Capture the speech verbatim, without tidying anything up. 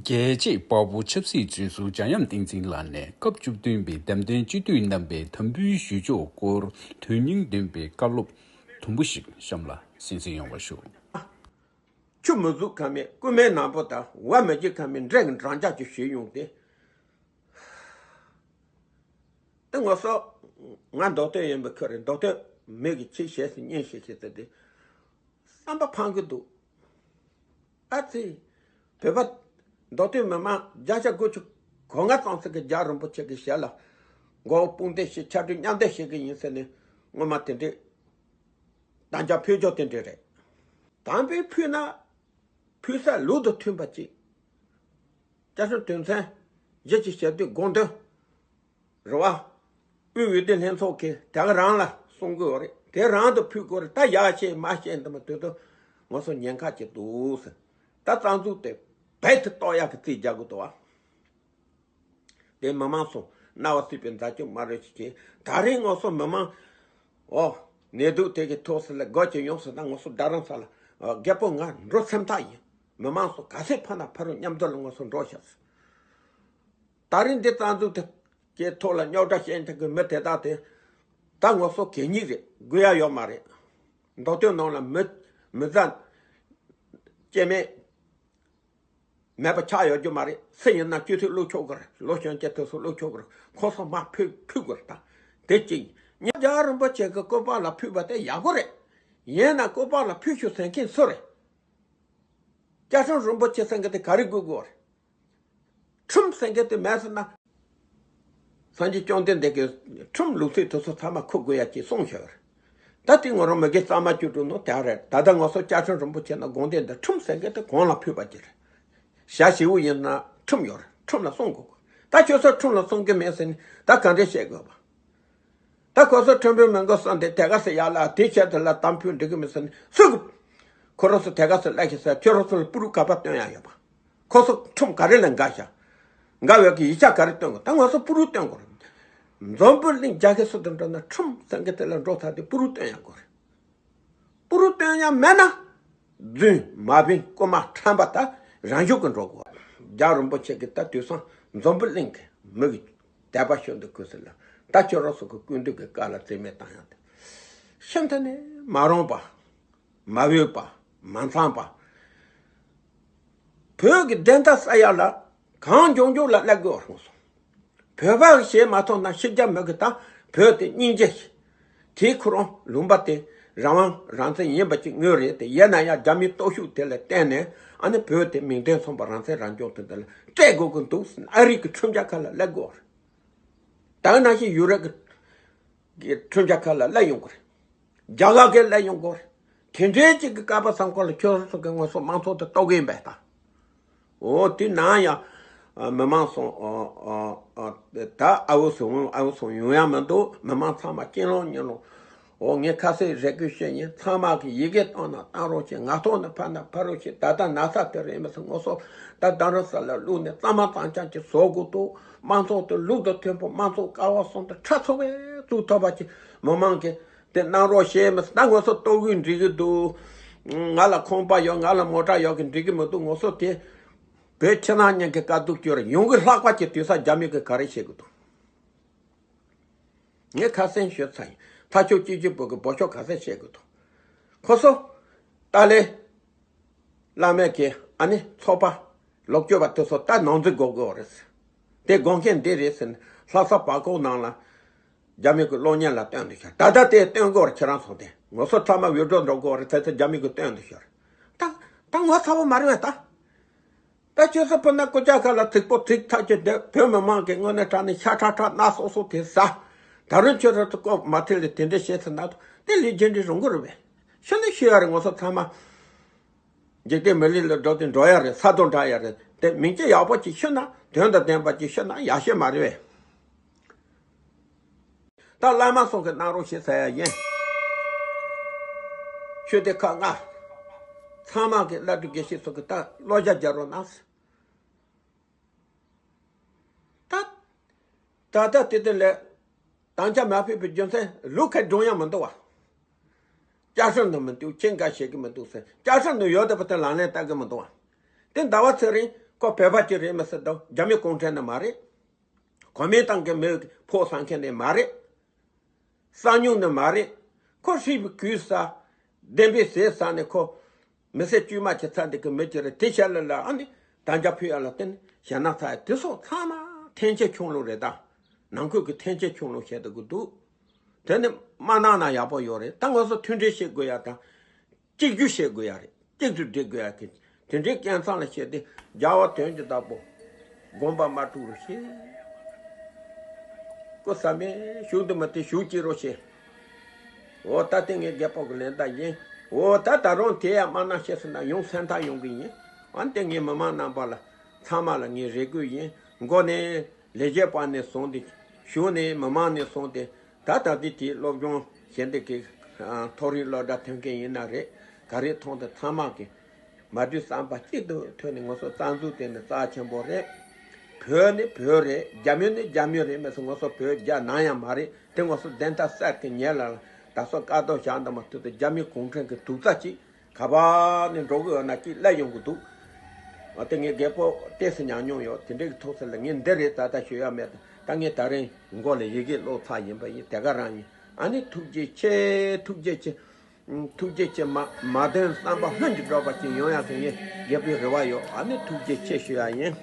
རྒྱལ་གཅེས་དཔའ་བོ་ཆབ་སྲིད་བྱེད་ཟུར་འཇམ་དབྱངས་བསྟན་འཛིན་ལགས་ནས་སྐབས་བཅུ་བདུན་པའི་འདེམས་ཐོན་སྤྱི་འཐུས་རྣམ་པའི་དམ་འབུལ་ཞུ་ཕྱོགས་སྐོར་དོན་སྙིང་ལྡན་པའི་བཀའ་སློབ་དུམ་བུ་ཞིག་གཤམ་ལ་གསན་གཟིགས་ཡོང་བ་ཞུ། ཆུ་མི་ཟུག་ཁ་མེད་རྐུན་མའི་ནག་པོ་དང་བ་མི་འཇིག་ཁ་མེད་འདྲེ་གི་འགྲམ་ལྕག་ཅིག་བྱས་ཡོང་སྟེ། ད་ང་སོགས་ང་མདོ་སྟོད་ཡིན་པའི་ཁུལ་རེད། མདོ་སྟོད་མི་གི་ཆེས་ཞེ་སི་གཉེན་ཞིག་ཞིག་ཟེར་ཏེ་བསམ་པ་ཕངས་ཀྱི་འདུག་ཨ་ཙི། བོད་པ་མདོ་སྟོད་མི་མང་བརྒྱ་ཆ་དགུ་བཅུ་གོ་ལྔ་ཙམ་ཟིག་གི་རྒྱལ་བ་རིན་པོ་ཆེ་གི་ཞལ་ལ་མགོ་བོ་དཔུང་འདེགས་བྱེད། ཕྱག་སྦྲེལ་མཉམ་འདེགས་བྱེད་ཀྱི་ཡིན་ཟེར་ནས་སྔོན་མ་དེ་འདྲས་དམ་བཅའ་ཕུལ་ཕྱོགས་དེ་འདྲས་རེད། དམ་བཅའ་ཕུལ་ན་ཕུལ་ས་ལུགས་དང་མཐུན་པ་ཅིག་བཅའ་ཁྲིམས་དོན་ཚན་བཞི་གཅིག་ཞེ་བདུན་དགོངས་དོན། རེད་བ། དབུས་འོས་བསྡུ་ལྷན་ཚོགས་ཀྱིས་དེ་ག་རང་ལ་གསུང་གི་ཡོད་རེད། དེ་རང་དུ་ཕུལ་དགོས་རེད། ད་ཡག་བྱས་མ་བྱས་འདི་མ་དུས་དུ་ང་ཚོ་ཉེན་ཁ་ཅིག་འདུག་ཟེར། ད་རྩ་འཛུགས་དེ་རྦད་དེ་གཏོར་ཡག་གི་རྩིས་རྒྱག་གི་འདུག་བ། དེ་མི་མང་ཚོ་རྣ་བ་སྲིད་པའི་མཛའ་གཅུགས་མ་རེད་ཅེས་བྱས། ད་རེས་ང་ཚོ་མི་མང་ཨོ་ནད་དུག་དེ་གི་ཐོག་སུ་ལ་སྒོ་ཅིག་ཡོངས་སུ་ད་ང་ཚོ་རྡ་རམ་ས་ལ་རྒད་པོ་ང་འགྲོ་སེམས་ཐག་ཡིན། མི་མང་ཚོ་ག་ཚད་ཕར་ན་ཕ་རོལ་མཉམ་དུ་ལ་ང་ཚོ་འགྲོ་ཤག་ཟེར། ད་རིང་འདི་རྩ་འཛུགས་དེ་གའི་ཐོག་ལ་རྙོག་དྲ་བཤད་མཁན་གྱི་མི་དེ་དག་དེ་ད་ང་ཚོ་གད་སྙིགས་རེད། དགོས་ཡ་ཡོད་མ་རེད། མདོ་སྟོད་ནང་ལ་མི་མི་ཚང་སྐྱེ་དམན་མེད་པ་ཆགས་ཡོད་རྒྱུ་མ་རེད། སུ་ཡིན་ན་སྤྱི་འཐུས་བླུག་ཆོག་གི་རེད། ལོ་གཞོན་སྐྱེས་དེ་ཚོ་བླུག་ཆོག་གི་རེད། ཁོ་ཚོ་མར་ཕུད་ཕུད་དགོས་རེད། ད་དེ་གཅིག་ཡིན། རྒྱལ་བ་རིན་པོ་ཆེ་གི་སྐུ་པར་ལ་ཕུད་པ་དེ་ཡག་པོ་རེད། ཡིན་ན་སྐུ་པར་ལ་ཕུད་ཤོག་ཟེར་མཁན་སུ་རེད། བཅའ་ཁྲིམས་རིན་པོ་ཆེ་ཟེར་མཁན་དེ་ག་རེ་དགོས་དགོས་རེད། ཁྲིམས་ཟེར་མཁན་དེ་མེད་ཟེར་ན། སངས་རྒྱས་བཅོམ་ལྡན་འདས་ཀྱིས་ཁྲིམས་ལུགས་སྲོལ་དེ་ཚོ་ཚང་མ་འཁུར་དགོས་ཡ་ཅིག་གསུངས་བཞག་རེད། ད་དེ་ང་རང་མི་རྒན་གཙང་མ་བཅུ་དྲུག་ནང་དེ་རེད། ད་ལྟ་ང་ཚོ་བཅའ་ཁྲིམས་རིན་པོ་ཆེ་ནང་དགོངས་དོན་འདི་ཁྲིམས་ཟེར་མཁན་དེ་གང་ལ་ཕུད་པ་ཅིག་རེད། ཞྭ་ཞེ་པོ་ཡིན་ན་ཁྲིམས་ཡོད་རེད། ཁྲིམས་ལ་སྲུང་དགོས། ད་ཁྱོད་ཚོ་ཁྲིམས་ལ་སྲུང་གི་མེད་ཟེར་ནས་ད་ག་འདྲས་བཤད་དགོས་པ། ད་ཁོ་ཚོ་ཁྲིམས་དཔོན་མི་འགོ་གསུམ་དེ་དེ་ག་ཟེར་ཡ་ལ་དེ་ཆེད་དུ་ལ་གཏམ་ཕུད་འགྲིག་གི་མི་ཟེར་ནས་སུ་གི། ཁོ་རང་ཚོ་དེ་ག་ཟེར་ལབ་ཤེས་ཟེར། ཁྱོད་རང་ཚོ་ལ་པུ་རུ་ག་པར་སྟོན་ཡ་ཡོད་པ། ཁོ་ཚོ་ཁྲིམས་ག་རེ་ལ་འགལ་ཤག་འགལ་བའི་གི་ཡིག་ཆ་ག་རེ་སྟོན་དགོས། ད་ང་ཚོ་པུ་རུ་སྟོན་དགོས་རེད། འཛམ་བུ་གླིང་རྒྱལ་ཁབ་སུ་དང་འགྲོ་ན་ཁྲིམས་ཟེར་མཁན་དེ་ལ་འགྲོ་ཐག་དེ་པུ་རུ་སྟོན་ཡ་དགོས་རེད། པུ་རུ་སྟོན་ཡ་མེད་ན། རྫུན་མ་བིན་རྐུ་མ་ཁྲམ་པ་ད་རང་ཤུགས་ཀྱིས་འགྲོ་དགོས། རྒྱལ་བ་རིན་པོ་ཆེ་གིས་ད་དུས་སང་འཛམ་བུ་གླིང་གི་མི་གི་དད་པ་ཤིན་ཏུ་ཁུ་སི་ལ་ད་ཁྱོད་རང་ཚོ་གི་སྐུ་མདུན་གྱི་བཀའ་ལ་རྩིས་མེད་བཏང་ཡ་དེ་ཤིན་ཏུ་ནས་མ་རུང་པ། མ་འོས་པ། མ་འཚམས་པ། བོད་ཀྱི་བདེན་མཐའ་གསལ་ཡག་ལ་གང་མགྱོགས་མགྱོགས་ལ་སླེབས་དགོས་རུང་སོང་། བོད་པ་གིས་བྱེད་མ་ཐུབ་ན་ཕྱི་རྒྱལ་མི་གིས་ད་བོད་དེ་སྙིང་རྗེ་ཞིག་དེའི་ཁོ་རང་ལུང་པ་དེ་རང་དབང་རང་བཙན་ཡིན་པ་ཅིག་ངོས་རེད་དེ། ཡིན་ན་ཡང་རྒྱ་མིའི་སྟོབས་ཤུགས་དེ་ལ་བརྟེན་ནས་ཨ་ནི་བོད་དེ་མིང་དོན་མཚུངས་པ་རང་བཙན་རང་སྐྱོང་དེ་འདི་ལ་སྤྲད་དགོས་ཀྱི་འདུག་ཟེར་ཨ་རི་གི་ཁྲིམས་འཆར་ཁག་ལ་སླེབས་དགོས་རེད། ད་ག་ནང་བཞིན་ཡུ་རོབ་ཀྱི་གི་ཁྲིམས་འཆར་ཁག་ལ་སླེབས་ཡོང་གི་རེད། རྒྱ་གར་གྱི་སླེབས་ཡོང་གི་རེད། དེ་འདྲའི་ཅིག་གི་སྐབས་བསམ་ཁོ་ལ་ཁྱོད་ཚོ་གི་ང་ཚོ་དམངས་གཙོ་དེ་གཏོར་གི་ཡིན་པས་ད། འོ་དེ་ནང་ཡང་ཨ་མི་མང་སོང་ཨ་ཨ་ཨ་ད་ཨ་བོ་སོང་ཨ་བོ་སོང་ཡོང་ཡ་མི་འདུག་མི་མང་ཚང་མ་གཅིན་ལོང་གཉིད་ལོང་། འོ་ངས་ཁ་སང་རེ་སྐུལ་བྱས་ཡིན། ཚང་མ་གི་ཡི་གེ་བཏང་ན་བཏང་རོགས་བྱེད། ངག་ཐོག་ནས་ཕར་ན་ཕར་རོགས་བྱེད། ད་ལྟ་ན་ཚ་དེ་རེད་མི་སྲིད། ང་ཚོ་ད་རྡ་རམ་ས་ལ་བླུགས་ནས་གཙང་མ་གཙང་རྐྱང་ཅིག་བཟོ་དགོས་འདུག་དམངས་གཙོ་དེ་ལུགས་དང་མཐུན་པོ་དམངས་གཙོ་ཀ་བ་གསུམ་དེ་ཕྲ་ཚོ་བས་བཙུགས་ཐུབ་པ་ཅིག་མི་མང་གིས་དེ་གནང་རོགས་བྱེད་མི་སྲིད། ད་ང་ཚོ་ལྟོ་གོས་འགྲིག་གི་འདུག་ང་ལ་ཁང་པ་ཡོད། ང་ལ་མོ་ཊ་ཡོད་གི་འགྲིག་གི་མི་འདུག་ང་ཚོ་དེ་བོད་ཕྱི་ནང་གཉིས་ཀྱི་དཀའ་སྡུག་སྐྱོར་ཡོང་གི། ལྷག་པ་ཅིག་དུས་ས་རྒྱ་མི་གིས་ག་རེ་བྱེད་གི་འདུག་ངས་ཁ་སང་ཤོད་ཚར་ཡིན། ཐ་ཆོས་སྤྱི་སྤྱི་བོད་ཀྱི་བོད་ཤོག་ག་ཚད་བཤད་དགོས་འདུག་ཁོ་ཚོ་ཏཱ་ལའི་བླ་མས་ཀྱི་ཨ་ནི་ཚོགས་པ་ལོག་སྤྱོད་པ་དེ་ཚོ་ད་ནང་འཛུལ་དགོས་དགོས་རེད། དེ་དགོངས་མཁན་འདི་རེད་ཟེར་ནས་ལྷ་ས་བར་སྐོར་ནང་ལ་རྒྱ་མི་གི་གློག་བརྙན་ལ་སྟོན་འདུག་ཤག་ད་ལྟ་དེ་སྟོན་དགོས་རེད། ཁྱེད་རང་ཚོ་དེ་ང་ཚོ་ཚང་མ་འུད་སྒྲོག་འགྲོ་དགོས་རེད་ཟེར་ཚེ་རྒྱ་མི་གི་སྟོན་འདུག་ཤག་ད་ད་ངོ་ཚ་པོ་མ་རེད་པས་ད། ད་ཁྱོད་ཚོ་བུ་ན་སྐུ་ཅག་ཁ་ལ་ཚིག་པོ་ཚིག་ཐག་གཅོད་དེ་བོད་མི་མང་གི་དངོས་གནས་དྲང་གནས་ཤ་ཁྲག་ཁྲག་སྣ་སོ་སོ་དེ་ཟ། ད་རུང་ཁྱོད་ཚོ་ལྐོག་མ་ཐེ་ལེ་དེ་འདྲ་བྱེད་ཟེར་ན་དེ་ལས་རྒྱུ་འབྲས་རུང་གི་རེད་པས། ཤི་ན་ཤི་ཡ་རེད། ང་ཚོ་ཚང་མ་འཇིག་རྟེན་མི་ལུས་ལ་འགྲོ་དེ་འགྲོ་ཡ་རེད། ས་དང་འདྲ་ཡ་རེད། དེ་མིང་རྗེ་ཡག་པོ་ཅིག་ཤི་ན་དོན་དང་ལྡན་པ་ཅིག་ཤི་ན་ཡག་ཤོས་མ་རེད་པས། ད་བླ་མ་སོགས་ཀྱིས་གནང་རོགས་བྱེད་ཟེར་ཡ་ཡིན། ཆོས་སྡེ་ཁག་ལྔ། ཚང་མ་གི་བླ་སྤྲུལ་དགེ་བཤེས་སོགས་ཀྱིས་ད་བློ་རྒྱ་རྒྱག་རོགས་གནང་། ད་ད་ལྟ་དེ་དེ་ལས་དམ་བཅའ་མ་ཕུལ་བའི་རྒྱུ་མཚན་ལུགས་ཁ་འགྲོ་ཡ་མི་འདུག་པ། བཅའ་ཁྲིམས་ནང་མི་འདུག་ཁྱེད་འགའ་ཤས་ཀྱིས་མི་འདུག་ཟེར། བཅའ་ཁྲིམས་ནང་ཡོད་བསྡད་པ་དེ་ལག་ལེན་བསྟར་གི་མི་འདུག་པ། དེ་ཟླ་བ་ཚེ་རིང་ ཁོ་བོད་པ་ཅིག་རེད་མི་སྲིད་དོ། རྒྱ་མི་གུང་ཁྲན་ནི་མ་རེད། གོ་མིན་ཏང་གི་མི་ཕོགས་བསམ་མཁན་ནི་མ་རེད། གསང་ཉུལ་ནི་མ་རེད། ཁོ་ཧྲིལ་པོ་གུས་ས། བདེན་པའི་ཟས་ཟ་ནས་ཁོ་མི་སེར་དཀྱུས་མ་ཆེ་ཚ་འདི་གི་མི་ཅིག་རེད། དེ་ཤ་ལ་ལ་ཨ་ནི་དམ་བཅའ་ཕུལ་ཡ་ལ་བརྟེན་ནས་ཞེད་སྣང་ཚ་ཡ་དེ་སོགས་ཚང་མ་འཐེན་འཁྱེར་ཁྱུང་ལུག་རེད་ད། ནང་ཁུལ་གྱི་འཐེན་འཁྱེར་ཁྱུང་ལུག་བྱེད་དུ་གི་འདུག་དེ་ནི་མ་གནང་ན་ཡག་པོ་ཡོད་རེད། ད་ང་ཚོ་མཐུན་སྒྲིལ་བྱེད་དགོས་ཡ་དང་། གཅིག་གྱུར་བྱེད་དགོས་ཡ་རེད། གཅིག་ཏུ་སྒྲིལ་དགོས་ཡ་དེ། དེ་འདྲའི་སྐད་མཚམས་ལ་བྱས་ཏེ་རྒྱལ་བ་དོན་གྱི་བདག་པོ་དགོངས་པ་མ་འཁྲུག་རོགས་བྱེད། སྐུ་ས་མེད་བཞུགས་འདུག་མ་དེ་བཞུགས་སྐྱིད་རོགས་བྱེད། འོ་ད་དེ་ངའི་རྒད་པོ་གི་ལན་ད་ཡིན། འོ་ད་ད་རུང་དེ་ཡང་མ་གནང་ཤེས་སུ་ན་ཡོང་སེམས་ཐག་ཡོང་གི་ཡིན། ཨ་ནི་དེ་ངའི་མི་མང་རྣམ་པ་ལ་ཚང་མ་ལ་ངའི་རེ་སྐུལ་ཡིན། མགོ་ནས་ལས་བྱེད་པ་ནས་བཟུང་སྟེ། གཞུང་ནས་མི་མང་ནས་བཟུང་སྟེ། ད་ད་ལྟའི་དེའི་སློབ་སྦྱོང་བྱེད་འདི་གི་མཐོ་རིམ་སློབ་གྲྭ་ཐོན་མཁན་ཡིན་ན་རེད། ག་རེ་མཐོང་དེ་ཚང་མ་གི་མ་བསྡུས་བསམ་པ་གཅིག་ཏུ་ཐོན་ནས་ང་ཚོ་རྩ་འཛུགས་དེ་ནི་རྩ་ཆེན་པོ་རེད། བོད་ནི་བོད་རེད། རྒྱ་མི་ནི་རྒྱ་མི་རེད། མི་སྲིད་ང་ཚོ་བོད་རྒྱ་ནང་ཡང་མ་རེད། དེ་ང་ཚོ་བདེན་མཐའ་གསལ་གི་ཉེ་ལ་ད་སོ་དཀའ་སྡུག་བཞག་འདི་མ་ཐུབ་དུ་རྒྱ་མི་གུང་ཁྲན་གི་དུག་རྩ་གཅིག་ག་པར་ནས་འགྲོ་གི་ཡོད་ན་ཅིག་སླེབས་ཡོང་གི་འདུག་ཨ་དེ་ངའི་རྒད་པོ་ཏོག་ཙམ་ཉམས་མྱོང་ཡོད། དེ་འདྲའི་གི་ཐོག་ཚད་ལ་ངས་འདི་རེད་ད་ལྟ་ཞུ་ཡ་མེད། ད་ངས་ད་རིང་མགོ་ལ་ཡི་གེ་ཀློག་ཚར་ཡིན་པ་ཡིན། དེ་ག་རང་ཡིན། ཨ་ནི་ཐུགས་རྗེ་ཆེ། ཐུགས་རྗེ་ཆེ། ཐུགས་རྗེ་ཆེ། མ་མ་དོན་བསམ་པ་ལྷུན་གྱིས་འགྲུབ་པ་ཅིག་ཡོང་ཡ་ཟེར་ངས་རྒད་པོའི་རེ་བ་ཡོད། ཨ་ནི་ཐུགས་རྗེ་ཆེ་ཞུ་ཡ་ཡིན།